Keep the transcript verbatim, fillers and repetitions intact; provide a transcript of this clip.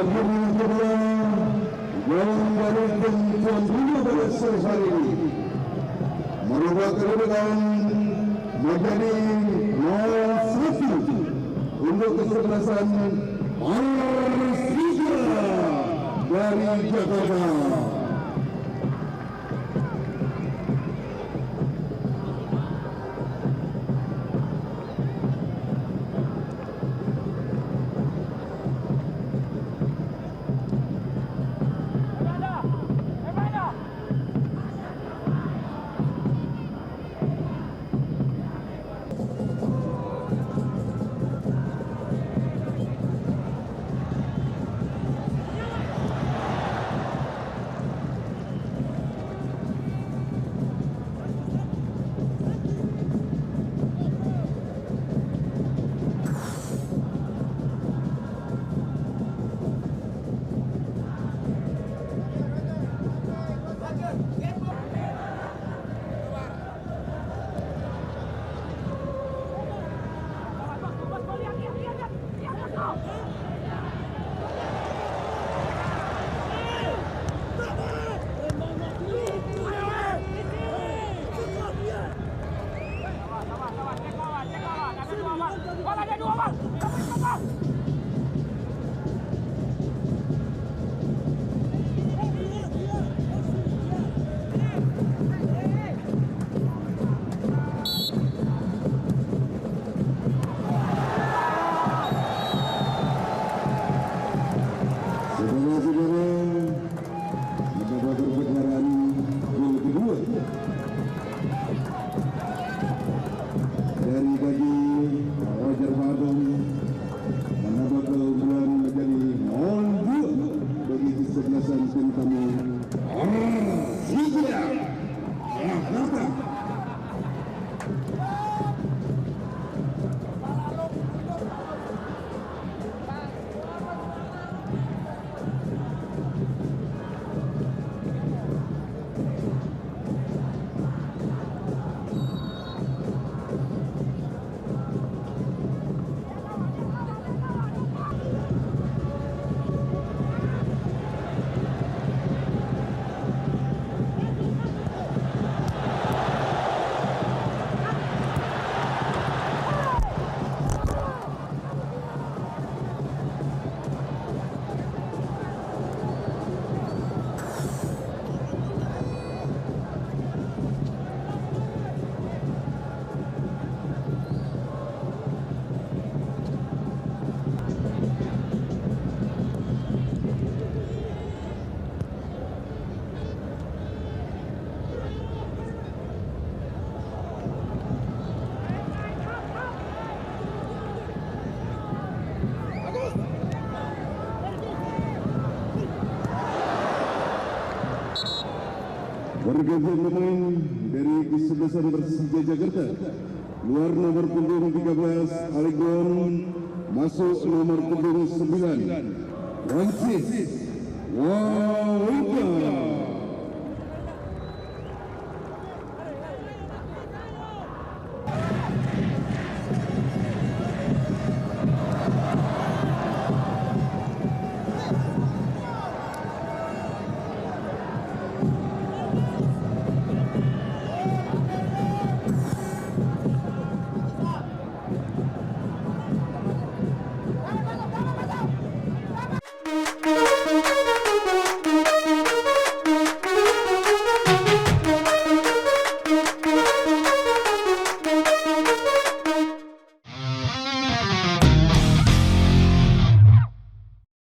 Yang kedua, yang dari tuan rumah pada sore hari ini merupakan kedudukan menjadi nomor satu untuk kesebelasan Persija dari Jakarta. Saudara-saudara, ada kabar pergelaran gol kedua dari bagi Roger Badung, mana bakal berlari menjadi nol dua bagi kesebelasan tim tamu Persija Jakarta. Berganti pemain dari kesebelasan Persija Jakarta. Keluar nomor punggung tiga belas, Alegon. Masuk nomor punggung sembilan, Francis Wawinda.